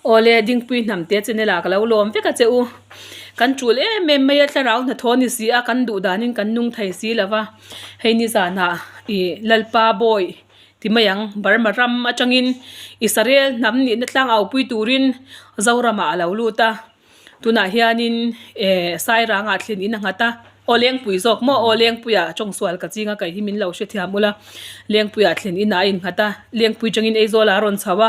Awle Dingpui hnamte channel ah ka lo lawm vek a che u. Kan tul em em mai a thlarau hnathawh ni si a kan duh danin kan nung thei si lo va. Hei nizanah ih Lalpa bawi ti mai ang Burma ram atangin Israel hnam nihna tlang au pui turin Zoramah a lo lut a. Tunah hianin eh Sairangah thlen in a nghat a, aw Lengpui zawk maw aw Lengpuiah tawngsual ka ching a kei hi min lo hrethiam ula, Lengpuiah thlen in a innghat a, Lengpui tangin Aizawl ah a rawn chho a,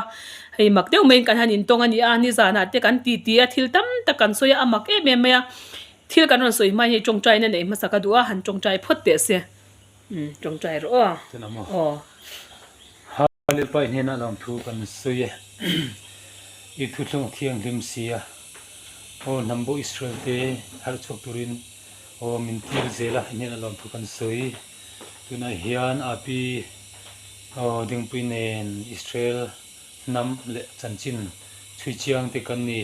hei mak deuh maiin kan han intawng a ni a, nizanah te kan ti ti a, thil tam tak kan sawi a, a mak em em mai a, thil kan rawn sawi hma hi tawngtaina neih hmasa ka duh a, han tawngtai phawt teh se, umm tawngtai rawh aw, aw. Lalpa i hnenah lawmthu kan sawi e. I thuthlung a thianghlim si a, aw hnam bo Israel te harh chhuak turin aw min tir zel a, i hnenah lawmthu kan sawi. Tunah hian Api aw Dingpui nen Israel hnam leh chanchin chhui chiang te kan ni.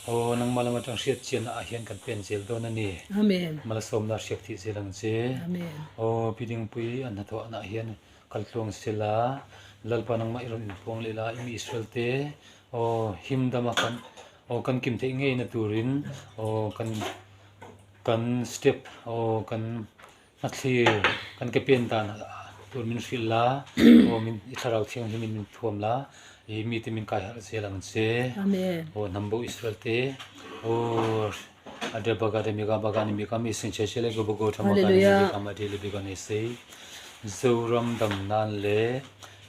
Aw nangmah lam atang hriat chianna ah hian kan pen zel dawn a ni. Amen. Malsawmna hriak thih zel ang che. Amen. Aw Pi Dingpui an hnathawhna ah hian Kal tluang sela, Lalpa nangmah i rawn inpuang leh la, i mi Israel te, aw, him dama kan, aw, kan kim theih ngeina turin, aw, kan, kan step, aw, kan hmathlir, kan ke pen dan tur min hrilh la, aw, min, i thlarau thianghlim in min thuam la, i mite min kai harh zel ang che, aw, hnam bo Israel te, aw, Zoram dam nan leh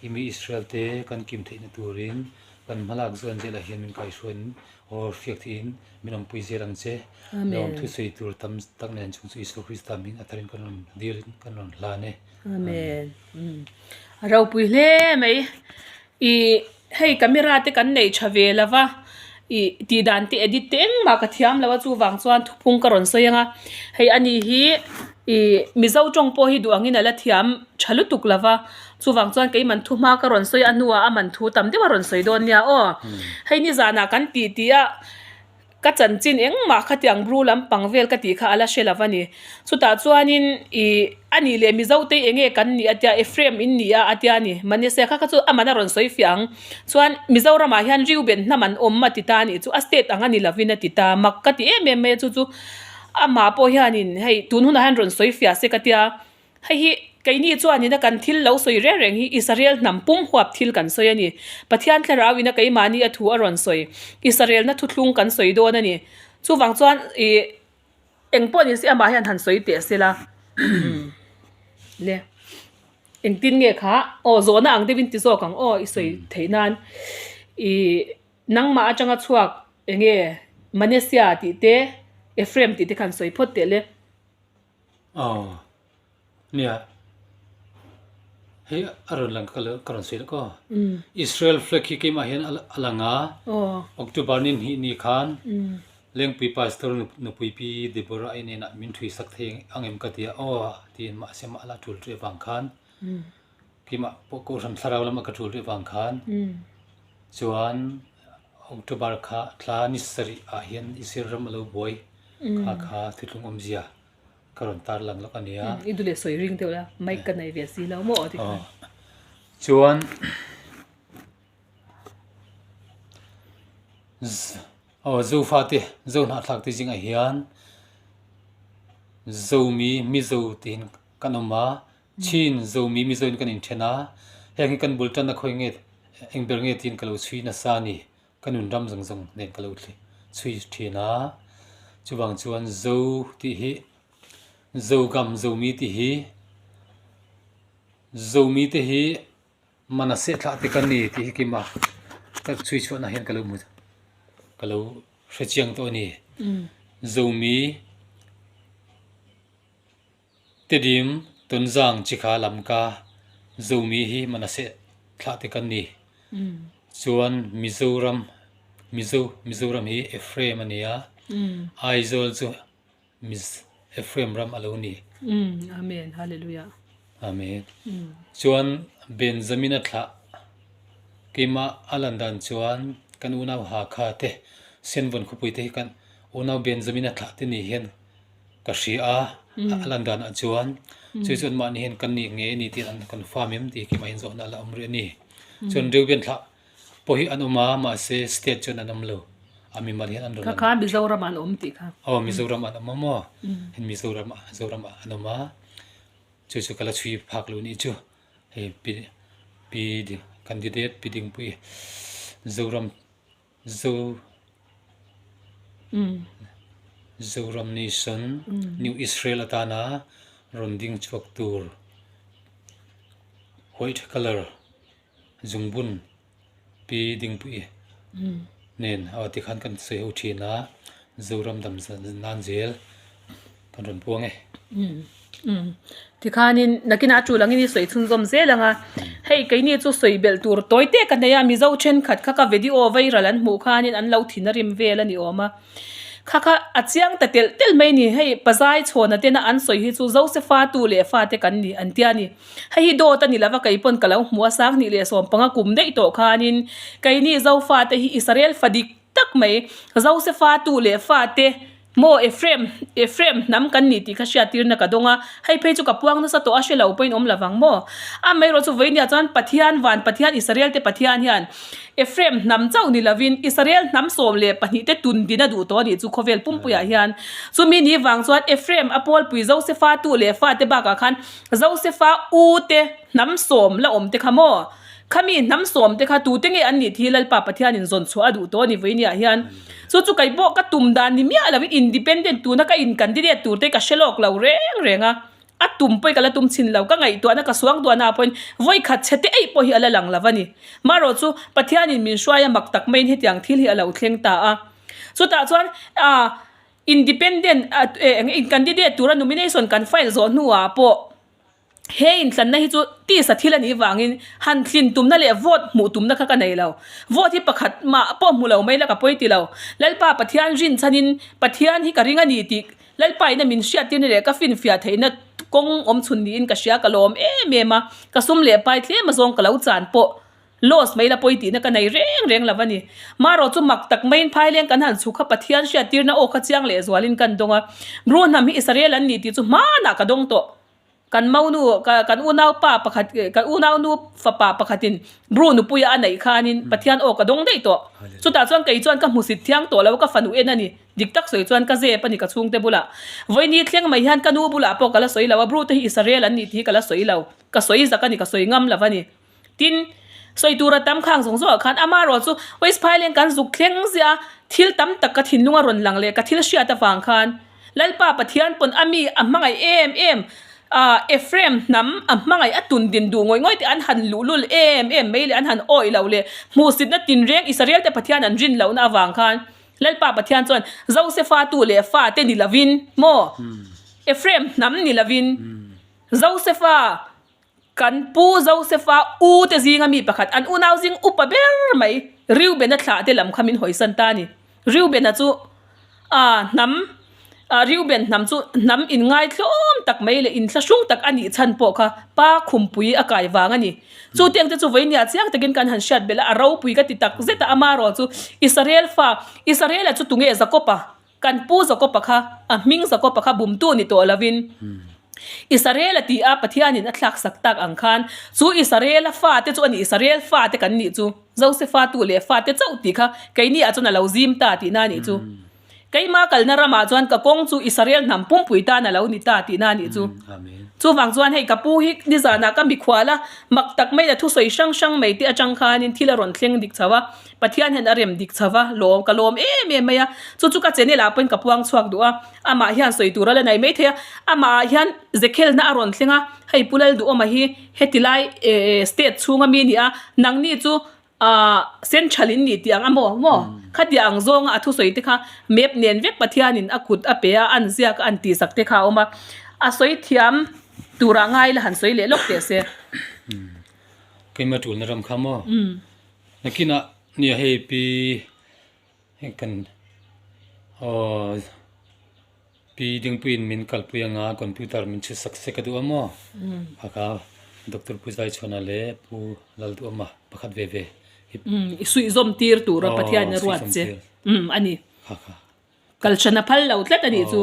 i mi Israel te kan kim theihna turin kan hmalak zawn zelah hian min kaihruaiin aw hriak theihin min awmpui zel ang che. Lawm thusawi tur tam tak nen chung chu Isua Krista hming a tharin kan rawn dil kan rawn hlan e. Amen. A ropui hle mai. Ih hei camera te kan neih tha ve lo va ih tih dan te edit te engmah ka thiam lo a chuvang chuan thuphung ka rawn sawi ang a hei ani hi ih mizo tawng pawh hi duh angin a la thiam tha lutuk lo va chuvang chuan keiman thu hma ka rawn sawi a hnuah a man thu tam deuh a rawn sawi dawn nia aw hei nizanah kan tih tih a. Ka chanchin engmah khatiang bru lampang vel ka tih kha a la hre lo a ni. Chutah chuanin ih a nih leh Mizotei eng nge kan nih a tia, Ephraim in ni a a tia a ni. Manese kha kha chu aman a rawn sawi fiah ang. Chuan Mizoramah hian Reuben hnam an awm a ti ta a nih chu, a state ang a ni lovin a ti ta. Mak ka ti em em mai a chu chu amah pawh hianin hei tun hunah hian rawn sawi fiah se ka tia. Hei hi keini chuanin a kan thil lo sawi reng reng hi Israel hnam pum huap thil kan sawi a ni. Pathian thlarauin a keimahni a thu a rawn sawi. Israelna thuthlung kan sawi dawn a ni. Chuvang chuan ih eng pawh ni se amah hian han sawi teh se la. Le engtin nge kha aw zawhna ang deuhin ti zawk ang aw i sawi theih nan ih nangmah atanga chhuak eng nge Manesia tih te Ephraim tih te khan sawi phawt teh le. Aw nia hei a rawn lang ka ka rawn sawi leh aw Israel flag hi keimah hian a lang a October ni hnih ni khan Lengpui pastor nupui pi Deborah i hnenah min thui sak thei ang em ka ti a aw tiin mahse mah la tul rih avang khan keimah pawh kohhran thlarau lama ka tul rih avang khan chuan October kha thla ni sarih ah hian Israel ram a lo buai kha kha thuthlung awmzia ka rawn tar lang lawk a nia. I du leh sawi ring deuh la, mic ka nei ve si lo maw aw tikhan. Chuan aw Zofa te Zo hnahthlak te zingah hian Zomi Mizo tiin kan awm a, Chin Zomi Mizo in kan inthen a, heng hi kan bul tanna khawi nge eng ber nge tiin ka lo chhui nasa a ni. Ka nun ram zawng zawng nen ka lo chhui thin a, chuvang chuan Zo tih hi Zogam Zomi tih hi Zomi te hi Manaseh thlah te ka ni tih hi keimah ka chhui chhuahna hian ka lo hmu ka lo hre chiang tawh a ni. Zomi. Tedim Tonzang chikha lamka Zomi hi Manasseh thlah te kan ni. Chuan Mizoram Mizo Mizoram hi Ephraim a ni a, Aizawl chu Miz Ephraim ram a lo ni. Amen Hallelujah. Amen. Chuan Benjamina thlah keimah a lan dan chuan kan unau Hakha te Senvawn khawpui te hi kan unau Benjamina thlah te ni hian Ka hria a, a lan danah chuan chu chuan mahni hian kan nih nge a ni tih an kan fam em tih keimah hian zawhna a la awm rih a ni. Chuan Reuben thlah. Pawh hi an awm a, mahse state chuan an awm lo. A mimal hian an rawn Kha kha Mizoram ah an awm tih kha. Aw Mizoram ah an awm a maw? Mizoram ah Zoram ah an awm a. Chu chu ka la chhui phak lo nih chu. Hei pi pi candidate pi Dingpui Zoram Zo Zoram Nation New Israel atana rawn ding chhuak tur white colour zungbun Pi Dingpui nen aw tikhan kan sawi ho thin a, Zoram dam nan zel kan rawn puang e. Tikhanin nakinah a tul angin i sawi chhunzawm zel ang a, hei keini chu sawi belh tur tawi te ka nei a, Mizo thenkhat kha ka video viral an hmuh khanin an lo thin a rim vel a ni awm a. Kha kha a chiang ta telh telh mai ni, hei pazai chhawna tena an sawi hi chu Josefa tu leh fate kan ni an tia ni. Hei hi dawt a ni lova kei pawn ka lo hmu a, sanghnih leh sawmpanga kum daih tawh khanin keini Zofate hi Israel fa dik tak mai Josefa tu leh fate maw Ephraim Ephraim hnam kan ni tih kha hriattirna ka dawng a, hei phei chu ka puang nasa tawh a hre lo pawhin awm lovang maw. Amaherawhchu vawinia chuan Pathian van Pathian Israel te Pathian hian Ephraim hnam chauh ni lovin Israel hnam 12 te tun din a duh tawh a nih chu khawvel pumpuiah hian. Chumi ni vang chuan Ephraim a pawlpui Josefa tu leh fate bakah khan Josefa u te hnam sawm la awm te kha maw? Khami hnam sawm te kha tute nge an nih thi Lalpa Pathianin zawn chhuah a duh tawh a ni vawinia hian. Chu chu kei pawh ka tum dan ni miah lovin independent tuna ka in candidate tur te ka hre lawk lo reng reng a. A tum pawhin ka la tum chhin lo, ka ngaihtuahna ka suang duahna ah pawhin vawi khat chhe te eih pawh hi a la lang lo a ni. Marawh chu Pathianin min hruai a mak tak maiin hetiang thil hi a lo thleng ta a. Chutah chuan ah independent ah eng in candidate tura nomination kan file zawh hnuah pawh he inthlanna hi chu tisa thil a nih vangin han thlin tumna leh vote hmuh tumna kha ka nei lo. Vote hi pakhat mah pawh hmu lo mai la ka pawi ti lo. Lalpa Pathian rinchhanin Pathian hi ka ring a ni tih Lalpa ina min hriattirna leh ka finfiah theihna kawng awm chhun niin ka hria, ka lawm em em a, ka sum leh pai tlem azawng ka lo chan pawh loss mai la pawi tihna ka nei reng reng lo a ni. Marawh chu mak tak maiin phaileng kan han chhuk kha Pathian hriattirna aw kha chiang leh zualin kan dawng a, Bru hnam hi Israel an ni tih chu hmanah ka dawng tawh. Kan maunu, kan unaupa pakhat, kan unaunu fapa pakhatin Bru nupuia a neih khanin Pathian aw ka dawng daih tawh. Chutah chuan kei chuan ka hmusit thiang tawh lo, ka fanu en a ni. Dik tak sawi chuan ka zep a ni ka chhungte bulah. Vawiini thleng mai hian ka nu bulah pawh ka la sawi lo a, Bru te hi Israel an nih tih hi ka la sawi lo. Ka sawi zak a ni, ka sawi ngam lo a ni. Tin, sawi tura tam khang zawng zawngah khan amarawh chu West Phaileng kan zuk thleng ziah a, thil tam tak ka thinlung a rawn lang leh ka thil hriat avang khan Lalpa Pathian pawn a mi a hmangaih em em a, Ephraim hnam a hmangaih a tun din duh ngawih ngawih te an han luhlul em em mai leh an han awih loh leh hmuhsitna tinreng Israel te Pathian an rin lohna avang khan Lalpa Pathian chuan Josefa tu leh fa te ni lovin maw Ephraim hnam ni lovin Josefa Kan pu Josefa u te zinga mi pakhat, an unau zing upa ber mai Reubena thlah te lam kha min hawisan ta a ni. Reubena chu a hnam, Reuben hnam chu hnam inngaitlawm tak mai leh inthlahrung tak a nih chhan pawh kha pa khumpui a kai vang a ni. Chu tiang te chu vawinia chiang takin kan han hriat belh a, a ropui ka ti tak zet a, amarawh chu Israel fa, Israela chu tunge Jakob-a? Kan pu Jakob-a kha, a hming Jakob-a kha bumtu ni tawh lovin, Israel-a ti a Pathianin a thlaksak tak ang khan, chu Israel-a fate chu a ni, Israel fate kan nih chu, Josefa tu leh fate chauh tih kha keini ah chuan a lo zim ta tihna a nih chu. Keima kalna ramah chuan ka kawng chu Israel hnam pumpui tan a lo ni ta tihna a nih chu. Chuvang chuan hei ka pu hi nizanah ka mikhual a, mak tak maiin a thusawi hrang hrang mai te atang khanin thil a rawn thleng dik chho a, Pathian hian a rem dik chho va, lawm ka lawm em em mai a, chu chu ka channel ah pawhin ka puang chhuak duh a, amah hian sawi tur a la nei mai thei a, amah ah hian zekhelna a rawn thleng a, hei Pu Lalduhawma hi heti lai eh state chhunga mi ni a, nangni chu ah central in ni tih ang a maw maw khatiang ang zawnga a thusawi te kha map nen vek Pathianin a kut a pe a, an ziak a an tihsak te kha a awm a, a sawi thiam turah ngai la han sawi leh lawk teh se. Keimah tulna ram kha maw? Nakinah nia hei pi hei kan aw pi Dingpuiin min kalpui anga computer min chhut sak se ka duh a maw a kha Doctor Pu Zaichhuana leh Pu Lalduhawma pakhat ve ve i suihzawm tir tura Pathian a ruat che a ni. Kha kha. Kalhran a phal lo tlat a nih chu.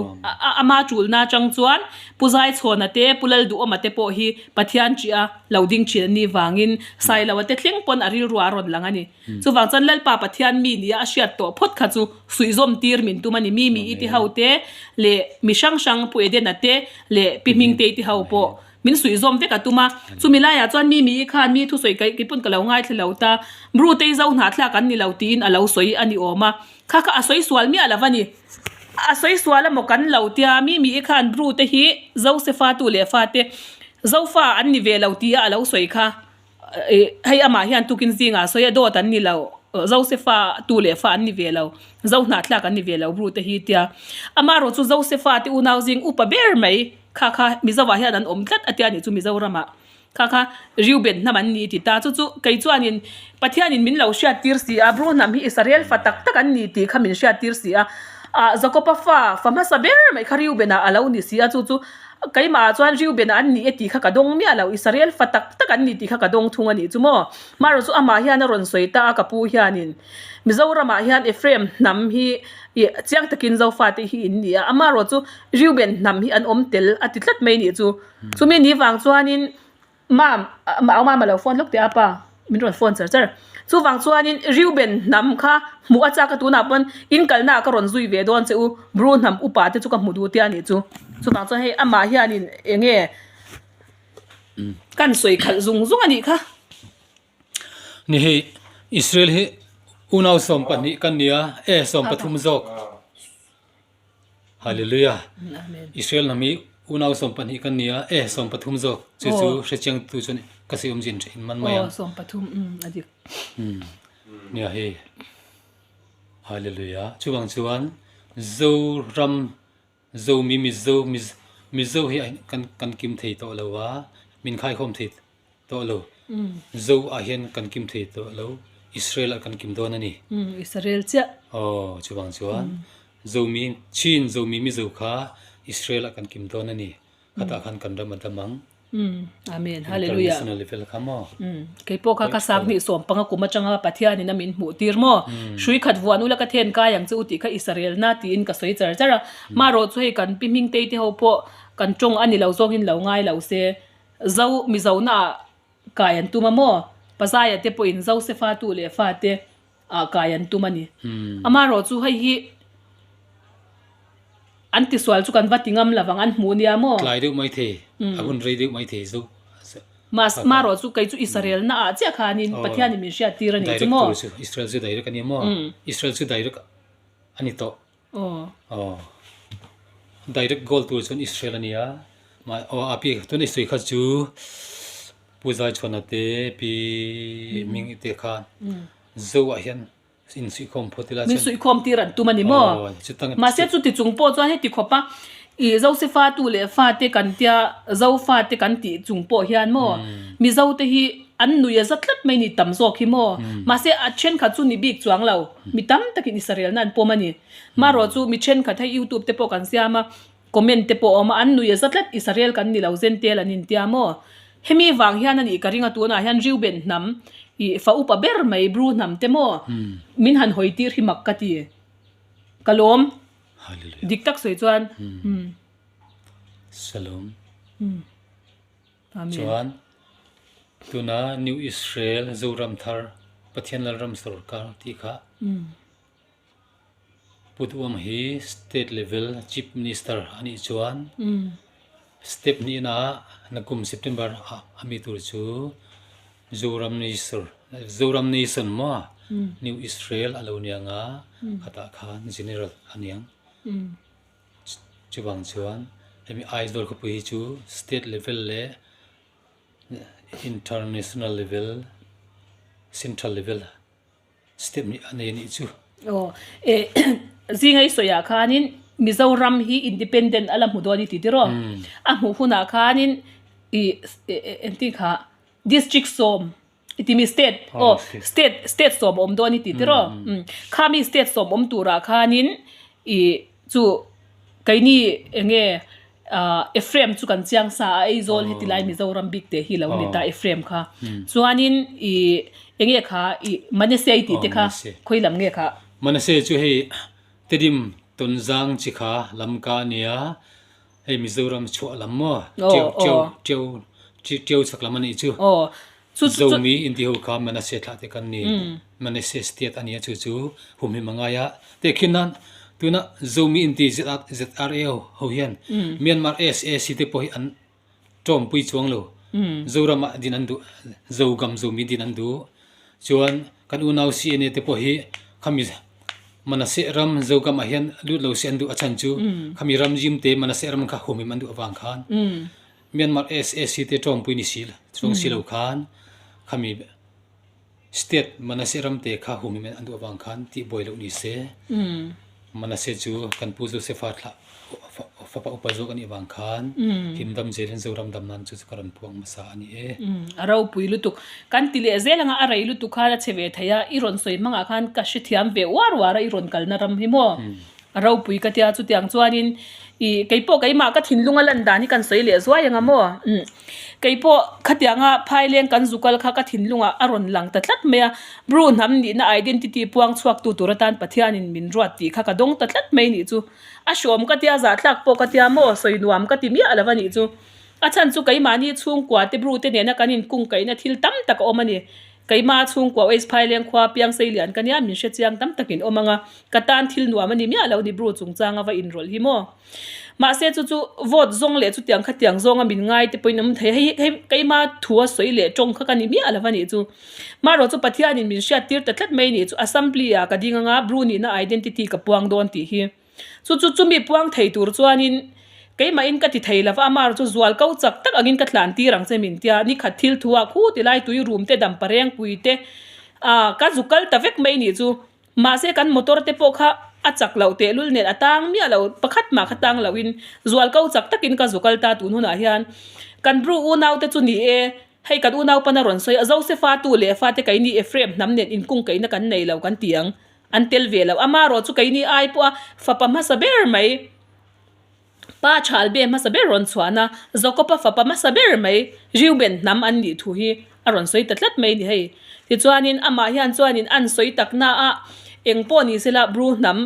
Ama tulna atang chuan Pu Zaichhawna te, Pu Lalduhawma te pawh hi Pathian ṭih a lo ding ṭhin an nih vangin Sailoa te thleng pawn a rilruah a rawn lang a ni. Chuvang chuan Lalpa Pathian mi nia a hriat tawh phawt kha chu suihzawm tir min tum a ni. Mi mi i ti ho te leh mi hrang hrang Pu Edena te leh Pi Hmingtei ti ho pawh min suihzawm vek a tum a. Chumi laiah chuan mi mi i khan mi thusawi kei pawn ka lo ngaithla lo ta, Brutei zo hnahthlak an ni lo tiin a lo sawi a ni awm a. Kha kha a sawi sual miah lo a ni. A sawi sual emaw kan lo tia, mi mi i khan Bru te hi Josefa tu leh fa te Zofa an ni ve lo tia a lo sawi kha. Ih hei amah hian tukin zingah a sawi a, dawt an ni lo, Josefa tu leh fa an ni ve lo, Zo hnahthlak an ni ve lo Bru te hi tia. Amaherawh chu Josefa te unau zing upa ber mai kha kha Mizoah hian an awm tlat a tia nih chu Mizoramah. Kha kha Reuben hnam an ni ti ta. Chu chu kei chuanin Pathianin min lo hriattir si a, Bru hnam hi Israel fa tak tak an ni tih kha min hriattir si a. Ah, Jakoba fa, fa hmasa ber mai kha Reuben-ah a lo ni si a, chu chu keimahah chuan Reuben-ah an ni e tih kha ka dawng miah lo, Israel fa tak tak an ni tih kha ka dawng thung a nih chu maw. Marawh chu amah hian a rawn sawi ta a, ka pu hianin Mizoramah hian Ephraim hnam hi ih chiang takin Zofate hi in ni a, amaherawh chu Reuben hnam hi an awm tel a ti tlat mai nih chu. Chumi ni vang chuanin Mam, au Mama lo phone lawk teh a pa, min rawn phone char char. Chuvang chuanin Reuben hnam kha hmuh a chak a tunah pawn in kalna ah ka rawn zui ve dawn che u, Bru hnam upa te chu ka hmu duh tia nih chu. Chuvang chuan hei amah hianin eng nge kan sawi khalh zung zung a nih kha. Ni hei Israel hi unau 12 kan nia e 13 zawk. Hallelujah. Israel hnam hi unau 12 kan nia e 13 zawk chu chu hrechiang tu chuan ka sawi awmzia in man mai ang. Aw 13 umm a dik. Nia hei Hallelujah. Chuvang chuan Zoram Zomi Mizo Mizo hi kan kan kim thei tawh lo a min khaikhawm thei tawh lo. Zo ah hian kan kim thei tawh lo, Israel ah kan kim dawn a ni. Israel chiah. Aw, chuvang chuan Zomi, Chin Zomi Mizo kha Israel ah kan kim dawn a ni. Khatah khan kan ram a dam ang. Amen. Hallelujah. International level kha maw? Kei pawh kha ka sak hnih sawm panga kum atanga Pathian in a min hmuh tir maw? Hrui khat vuan ula ka then kai ang che u tih kha Israel na tiin ka sawi char char a. Marawh chu hei kan pi Hmingtei te ho pawh kan tawng a ni lo zawngin lo ngai lo se. Zo Mizo na ah kai an tum a maw? Pazaia te pawhin Zosefa tu leh fa te ah kai an tum a ni. Amaherawh chu hei hi an tisual chu kan va ti ngam lo vang an hmuh nia maw? Tlai deuh mai thei, a hun rei deuh mai thei zo. Marawh chu kei chu Israel na ah chiah khanin Pathianin min hriat tir a nih chu maw? Direct tur chu Israel chu direct a nia maw? Israel chu direct a ni tawh. Aw. Aw. Direct goal tur chuan Israel a nia. Mah aw a pi tuna i sawi kha chu Pu Zaichhuana te Pi Hming te kha Zo ah hian insuihkhawm phawt ila Min chuan suihkhawm tir an tum a ni maw? Aw chutang Mahse chuti chung pawh chuan heti khawpa ih Zosefa tu leh fate kan tia Zofate kan tih chung pawh hian maw Mizo te hi an nui a za tlat mai ni tam zawk hi maw? Mahse a thenkhat chu ni bik chuang lo. Mi tam takin Israel-na an pawm a ni. Marawh chu mi thenkhat hei YouTube te pawh kan siam a, comment te pawh a awm a, an nui a za tlat Israel kan ni lo Zentel an intia maw? Hemi vang hian a nih ka ring a tunah hian Reuben hnam ih fa upa ber mai Bru hnam te maw min han hawi tir hi mak ka ti. Ka lawm. Dik tak sawi chuan. Shalom. Chuan tuna New Israel Zoram thar Pathian Lalram sorkar tih kha Pu Duang hi State level Chief Minister a nih chuan step hnihna nakum September ah a mi tur chu Zoram Nation Zoram Nation maw New Israel a lo nia nga khatah khan General a niang. Chuvang chuan hemi Aizawl khawpui hi chu state level leh international level central level step hnih a nei a nih chu. Aw eh zinga i sawiah khanin Mizoram hi independent a la hmu dawn i ti tiraw? A hmuh hunah khanin ih engtin kha district sawm I ti mi state aw state state sawm awm dawn i ti tiraw kha mi state sawm awm turah khanin i chu keini eng nge ah Ephraim chu kan chiang sa a Aizawl heti lai Mizoram bik te hi lo ni ta Ephraim kha chuanin i eng nge kha i Manasseh i tih te kha khawi lam nge kha Manasseh chu hei Tedim. Tonzang chi kha Lamka a nia, hei Mizoram chhuah lam maw Ṭiau Ṭiau Ṭiau Ṭiau chhak lam a nih chu. Zomi inti ho kha Manasseh thlah te kan ni. Manasseh state a nia chu chu humhim a ngai a. Tehkhin nan tuna Zomi inti ZRA ho hian Myanmar SAC te pawh hi an tawmpui chuang lo. Zoram ah din an duh, Zogam Zomi din an duh. Chuan kan unau CNA te pawh hi khami Manasseh ram Zogam ah hian lut lo se an duh a chhan chu khami ram zim te Manasseh ram kha humhim an duh avang khan Myanmar SAC te tawmpui ni si chuang si lo khan khami State Manasseh ram te kha humhim an duh avang khan tihbuai loh ni se. Manasseh chu kan pu Josepha thlah fapa upa zawk a nih avang khan himdam zelin Zoram dam nan chu chu ka rawn puang hmasa a ni e. A ropui lutuk. Kan ti leh zel anga a rei lutuk khan a che ve thei a, i rawn sawi hmangah khan ka hrethiam ve uar uar a i rawn kalna ram hi maw? A ropui ka tia chutiang chuanin ih keipawh keimah ka thinlunga lan dan hi kan sawi leh zuai anga maw? Keipawh khatianga phaileng kan zu kal kha ka thinlungah a rawn lang ta tlat mai a, Bru hnam nihna identity puang chhuaktu tur atan Pathianin min ruat tih kha ka dawng ta tlat mai nih chu. A hrawm ka tia zahthlak pawh ka tia maw sawi nuam ka ti miah lo a nih chu. A chhan chu keimahni chhungkua te Bru te nena kan inkungkaihna thil tam tak a awm a ni. Keimah chhungkua Ois Phaileng khua Piangsei lian ka nia min hre chiang tam takin awm ang a, ka tan thil nuam a ni miah lo ni Bru chungchang a va inrawlh hi maw. Mahse chu chu vote zawng leh chutiang khatiang zawnga min ngai te pawhin awm thei a, hei hei keimah thu a sawi leh tawng kha ka ni miah lo a nih chu. Marawh chu Pathianin min hriat tir ta tlat mai nih chu Assembly ah ka ding anga Bru nihna identity ka puang dawn tih hi. Chu chu chumi puang thei tur chuanin keimahin ka ti thei lova, amah chu zual ko chak tak angin ka tlan tir ang che min tia, nikhat thil thu ah khu ti lai tui rum te dampa reng pui te ah ka zu kal ta vek mai nih chu. Mahse kan motor te pawh kha a chak loh tehlul nen a tang miah lo, pakhat mah kha tang lohin zual ko chak takin ka zu kal ta tun hunah hian kan Bru unau te chu ni e, hei kan unau pan a rawn sawi a, Josefa tu leh fate keini Ephraim hnam nen inkungkaihna kan nei lo kan ti ang. An tel ve lo. Amarawh chu keini ai pawha fapa hmasa ber mai, pa Chalbe hmasa ber rawn chhuahna, Jakoba fapa hmasa ber mai, Reuben hnam an nih thu hi a rawn sawi ta tlat mai ni hei. Tichuanin amah hian chuanin an sawi takna a eng pawh ni sela Bru hnam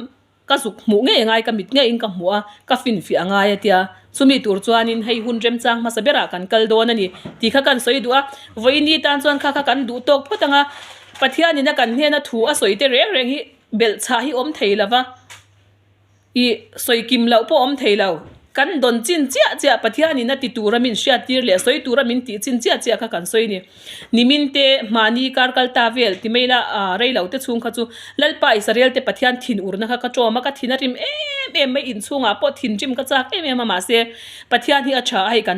ka zuk hmuh ngei angai, ka mit ngeiin ka hmuh a, ka finfiah angai a tia. Chumi tur chuanin hei hun remchang hmasa berah kan kal dawn a ni tih kha kan sawi duh a, vawiini tan chuan kha kha kan duh tawk phawt ang a, Pathianin a kan hnena thu a sawi te reng reng hi belhchhah hi awm thei lo va, ih sawi kim loh pawh awm thei lo. Kan dawn chin chiah chiah Pathianin a ti tura min hriattir leh sawi tura min tih chin chiah chiah kha kan sawi a ni. Nimin te, mahni kar kal ta vel ti mai la rei lo te chhung kha chu Lalpa Israel te Pathian thin urna kha ka tawm a, ka thin a rim em em mai, inchhungah pawh thinrim ka chak em em a mahse Pathian hi a tha a hei kan.